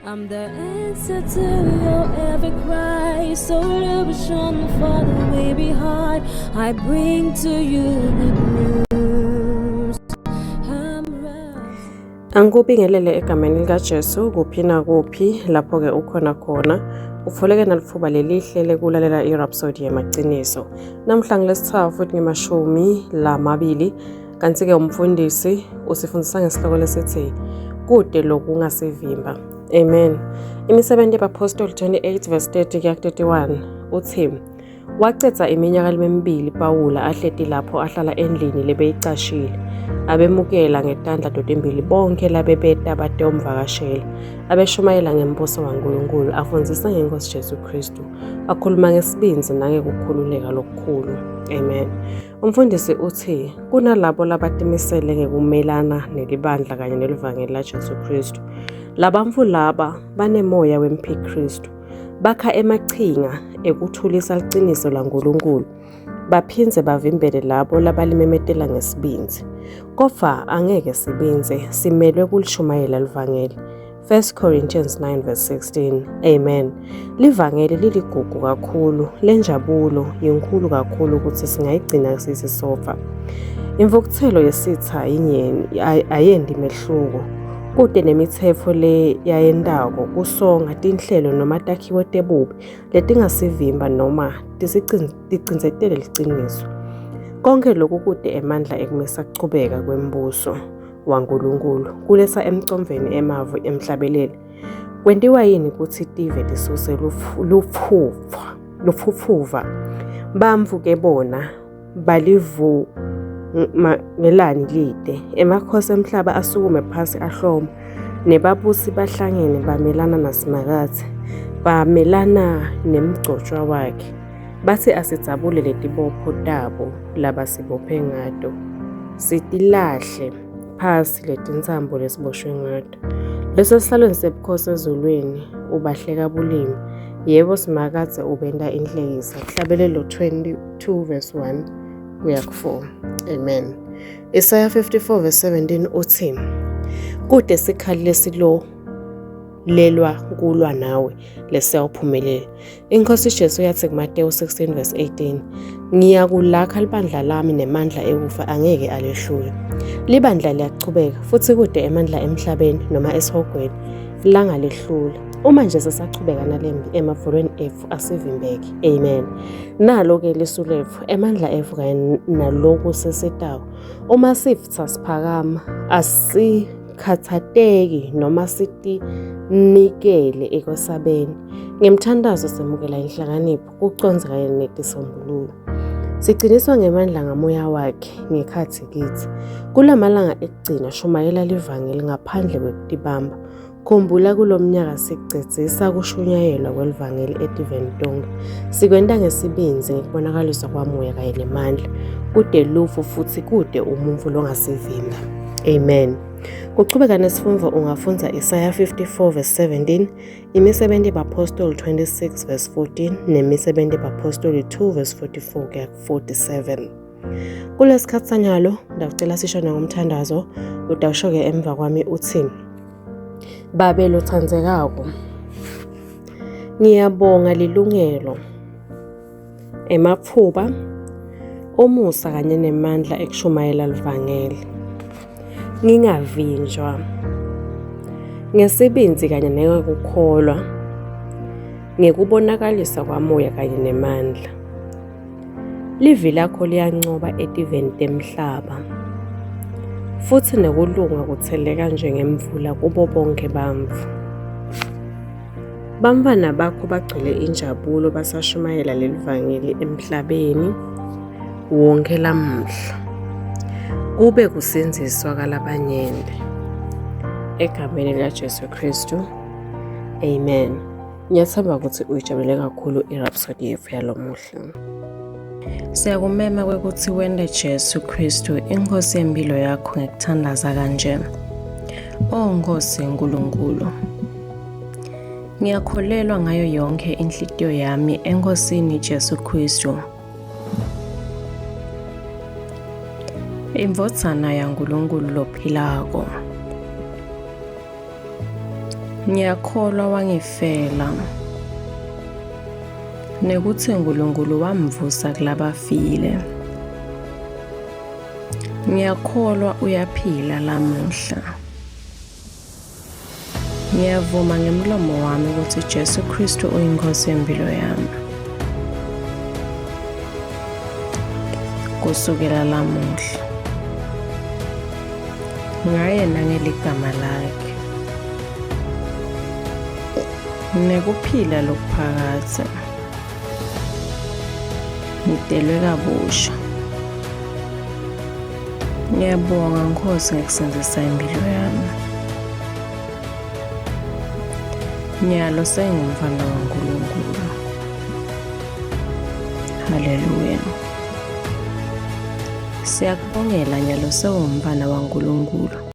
I'm the answer to your every cry, solution for the weary heart. I bring to you good news. I'm rising. Angikubingelele egameni likaJesu kuphi nakuphi lapho-ke ukhona khona utfoleke nalitfuba lelihle lekulalela i-Rhapsody yemaciniso. Namhla ngilesithathu futhi ngemashumi lamabili kanti-ke umfundisi usifundisa ngesihloko lesithi kude lokungasivimba. Amen. Imisebenzi yabaPhostoli 28 verse 30 kuya 31 uthi wacedza iminyaka lemibili Pawula ahleti lapho ahlala endlini lebeyicashile. Abemukela ngetandla totimbili bonke labebeta batewumvakashela. Abeshumayela ngembuso waNkulunkulu, afundzisa ngenkosi Jesu Kristu, akhuluma ngesibindzi nangekukhululeka lokukhulu. Amen. Umfundisi uthi kunalabo labatimisele ngekumelana nelibandla kanye nelivangeli laJesu Kristu. Labantfu laba banemoya wemphikristu. Bakha emachinga ekuthulisa liciniso laNkulunkulu. Baphindze bavimbele labo labalimemetela ngesibindzi. Kodvwa angeke sibindze, simelwe kulishumayela livangeli. 1 Corinthians 9 verse 16. Amen. Livangeli liligugu kakhulu, lenjabulo yinkhulu kakhulu ukuthi singayigcina sisisofa. Imvukuthelo yesitha inyeni ayendi mehluko. Kude nemithetho le yayendako kusonga tinhlelo noma takhiwo tebubi letingasivimba noma ticindzetele liciniso. Konke lokhu kude emandla ekumisa kuchubeka kwembuso waNkulunkulu kuletsa emcondvweni emavu emhlabeleli. Kwentiwa yini kutsi tive tisuse lufuphuva? Bantfu ke bona balivumelani lite. Emakhosi emhlaba asukume phasi ahloma, nebabusi bahlangene bamelana naSimakadze, bamelana nemgcotshwa wakhe. Bathi asidzabule letibopho tabo labasibophe ngato, sitilahle phasi letintsambo lesiboshwe ngato. Leso sihlalweni sebukhosi ezulwini ubahleka bulimi. Yebo Simakadze ubenta inhlekisa. Hlabelelo 22 verse 1 kuya ku-4. Amen. Isaya 54 verse 17 uthi kude sikhali lesilo lelwa kulwa nawe lesiyawuphumelela. Inkosi Jesu yathi kuMateyu 16 verse 18, ngiyakulakha libandla lami nemandla ekufa angeke alehlule. Libandla liyachubeka futhi kude emandla emhlabeni noma esihogweni langalehlula. Uma nje sisachubeka nalembi emavolweni etfu asivimbeki. Amen. Nalo-ke lisu letfu, emandla etfu kanye naloku sesitako. Uma sifutsa siphakama asikhathateki noma sitinikele ekwesabeni. Ngemthandazo semukela inhlakanipho, kucondza kanye netisombululo. Sigciniswa ngemandla ngamoya wakhe ngekhatsi kitsi. Kulamalanga ekugcina shumayela livangeli ngaphandle kwekutibamba. Khumbula kulomnyaka sicedzisa kushunyayelwa kwelivangeli etiveni tonke. Sikwenta ngesibindzi ngekubonakaliswa kwamoya kanye nemandla. Kude lufu futhi kude umuntfu longasivimba. Amen. Kuchubeka nesifundvo ungafundza Isaya 54 verse 17, Imisebenti yebaPhostoli 26 verse 14 neMisebenti yebaPhostoli 2 verse 44 kuya 47. Kulesikhathi sanyalo ndawucela sishone ngomthandazo, utawusho-ke emva kwami uthi Babe lotsandzekako, ngiyabonga lilungelo, ematfuba, umusa kanye nemandla ekushumayela livangeli. Ngingavinjwa ngesibindzi kanye nengekukholwa, ngekubonakalisa kwamoya kanye nemandla. Livi lakho liyancoba etiveni temhlaba, futsi nekulunga kutseleka njengemvula kubo bonkhe bantfu. Bantfwana bakho bagcwele injabulo basashumayela lelivangeli emhlabeni wonke lamuhla. Kube kusindziswa kalabanyenti. Egameni laJesu Kristu. Amen. Ngiyathemba ukuthi uyijabulele kakhulu iRhapsody yethu yalomuhla. Siyakumema kwekuthi wente Jesu Kristu inkosi yempilo yakho ngekuthandaza kanje. O Nkosi Nkulunkulu, ngiyakholelwa ngayo yonke inhlitiyo yami eNkosini Jesu Kristu, indvodzana yaNkulunkulu lophilako. Ngiyakholwa wangifela. Nekuthi uNkulunkulu wamvusa kulabafile. Ngiyakholwa uyaphila lamuhla. Ngiyavuma ngemlomo wami ukuthi Jesu Kristu uyinkosi yempilo yami. Kusukela lamuhla. Ngaye nangeligama lakhe. Nekuphila lokuphakadze. Ngidelwe kabusha. Ngiyabonga Nkosi ngekusindisa impilo yami. Nyalo sengumfana waNkulunkulu. Haleluya. Siyakubongela nyalo sewumfana waNkulunkulu.